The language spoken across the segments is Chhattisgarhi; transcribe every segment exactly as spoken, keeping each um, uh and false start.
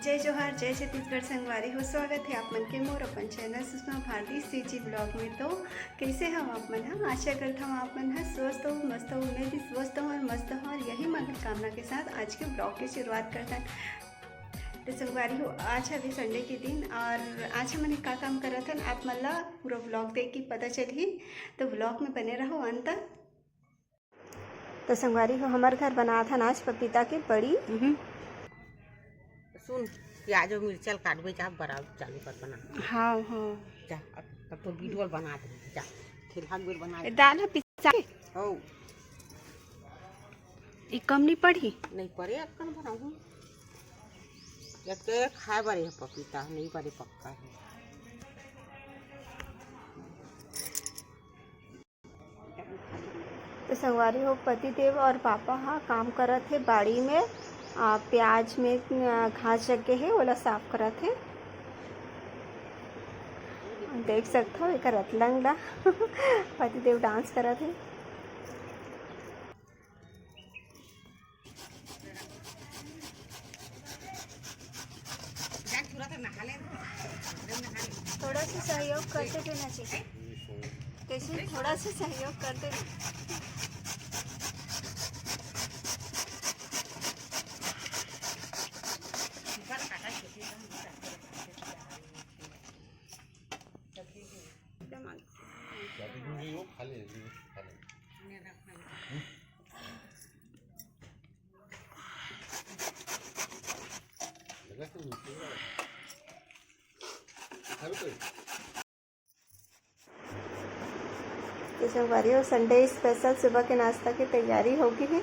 जय जोहार, जय छत्तीसगढ़ संगवारी हो। स्वागत हे आप मन के मोर अपन चैनल सुषमा भारती सीजी ब्लॉग में। तो कइसे हव आप मन ह? आशा करत हव आप मन ह स्वस्थ हो, मस्त हो। मैं भी स्वस्थ हूँ और मस्त हूँ और यही मंगल कामना के साथ आज के ब्लॉग के शुरुआत करथन। तो संगवारी हो, आज हवे संडे के दिन और आज हमन का काम करत हन, आप मन ला पूरा ब्लॉग देख के पता चलही। तो ब्लॉग में बने रहो अंत तक। तो संगवारी हो, हमर घर बनात हन आज पपीता के बड़ी। हम्म। सुन, प्याज अउ मिर्चा ल काटबे, जा बड़ा चालू कर बना। हाँ, हाँ। जा, अब तब तो वीडियो बना दे, जा। फिलहाल वीडियो बना ए, दे। दाल ह पिसा के? हो। ई कम नहीं पड़ही? नहीं पड़े, अक्कन बनाऊँ। एक तो ये खाए बड़े है पपीता, नहीं बड़े पक्का है। तो संगवारी हो, पतिदेव और पापा हा काम करत हे बाड़ी में, आ, प्याज में, आ, घास जग गे हे, ओला साफ करत हे। देख सकत हव एकर रतलंग ला। पतिदेव डांस करत हे। थोड़ा सा सहयोग करते देना चाहिए। कैसे थोड़ा सा सहयोग करते देना। तो संगवारी हो, संडे स्पेशल सुबह के नाश्ता की तैयारी हो गे हे।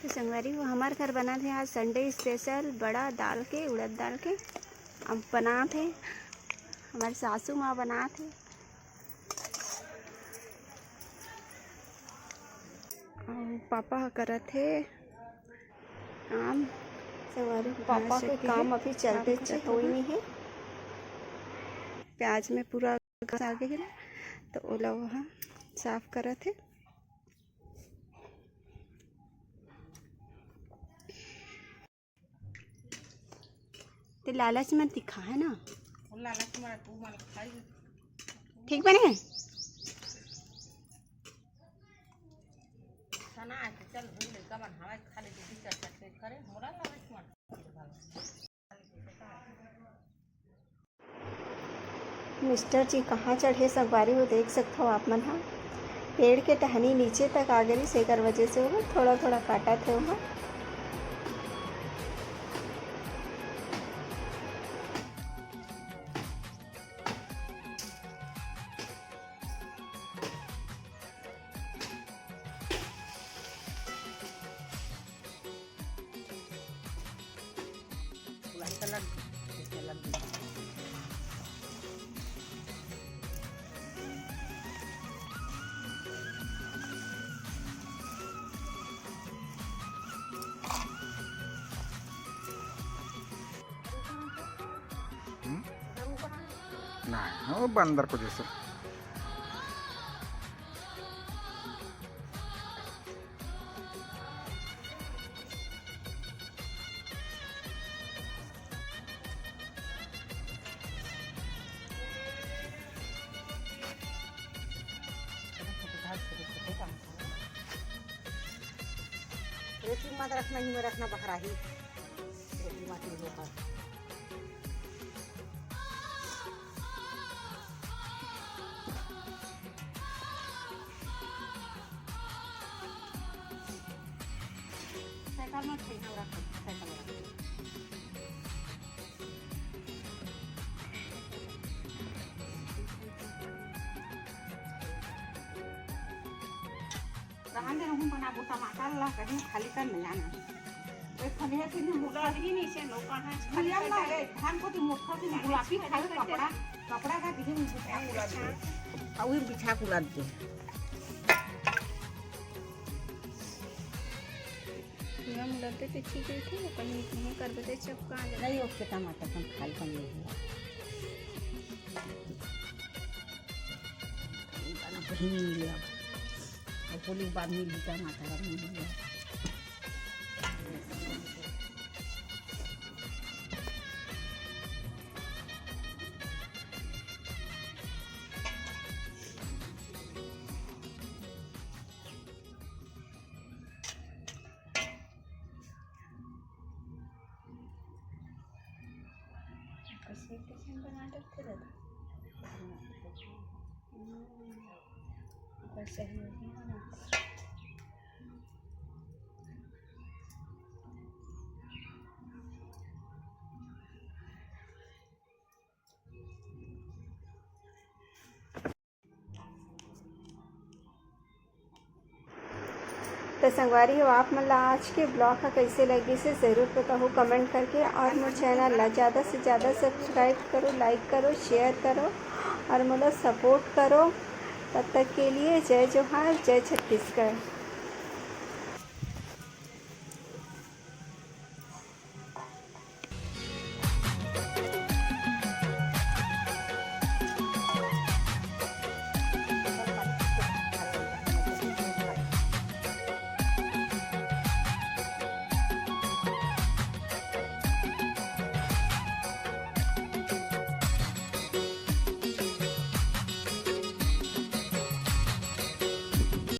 तो संगवारी हो, हमर घर बनात हे आज संडे स्पेशल बड़ा दाल के, उड़द दाल के। अब बनात हे, हमर सासू माँ बनात हे। अउ पापा ह करत हे काम। संगवारी हो, पापा के काम अभी चलते चतोई नहीं है। प्याज में पूरा घास आ गे हे ना, तो ओला वहाँ साफ करत हे। ते लालच में तिखा है ना? वो लालच में तू मन खाई। ठीक बने? खाना है तो चल, भाई, लड़का मन हवा खा ले, दीदी चल, चल, चल करे, मोला लालच में। मिस्टर जी कहाँ चढ़े संगवारी हो, देख सकत हव आप मन ह। पेड़ के टहनी नीचे तक आ गे रिहिस, एकर वजह से ओह थोड़ा-थोड़ा काटत हे ओह। हम्म? नहीं, वो बंदर को जैसे। रेती मत रखना, ही में रखना बहराही। रेती मत नहीं होता। साइकिल में खइहा रख, साइकिल में रख। रहन दे, रहूं बनाबो, टमाटर ला कहीं खाली कर नहीं आना। एक खलिया के लिए मुर्गा ही नहीं से नौका है। खलिया ना रे, धान को तो मोटका से गुलाबी खाली कपड़ा, कपड़ा का दिखे मुझे बिछा कुला दे। और ये बिछा कुला दे। पूरा मुला दे तो ठीक है, ठीक है, कहीं नहीं कर देते, चपका आ जाता। नहीं, उसके टमाटर हम खाली कर नहीं हुआ। ही मिल गया। अब होली के बाद मिल ही टमाटर, अब मिल गया। कैसे कैसे बना सकते दादा? ओकर सहयोग में बनाते। त संगवारी हो, आप मन ला आज के ब्लॉग ह कइसे लगिस हे, जरूर बताहू कमेंट करके। और मोर चैनल ला ज़्यादा से ज़्यादा सब्सक्राइब करो, लाइक करो, शेयर करो और मोला सपोर्ट करो। तब तक के लिए जय जोहार, जय छत्तीसगढ़।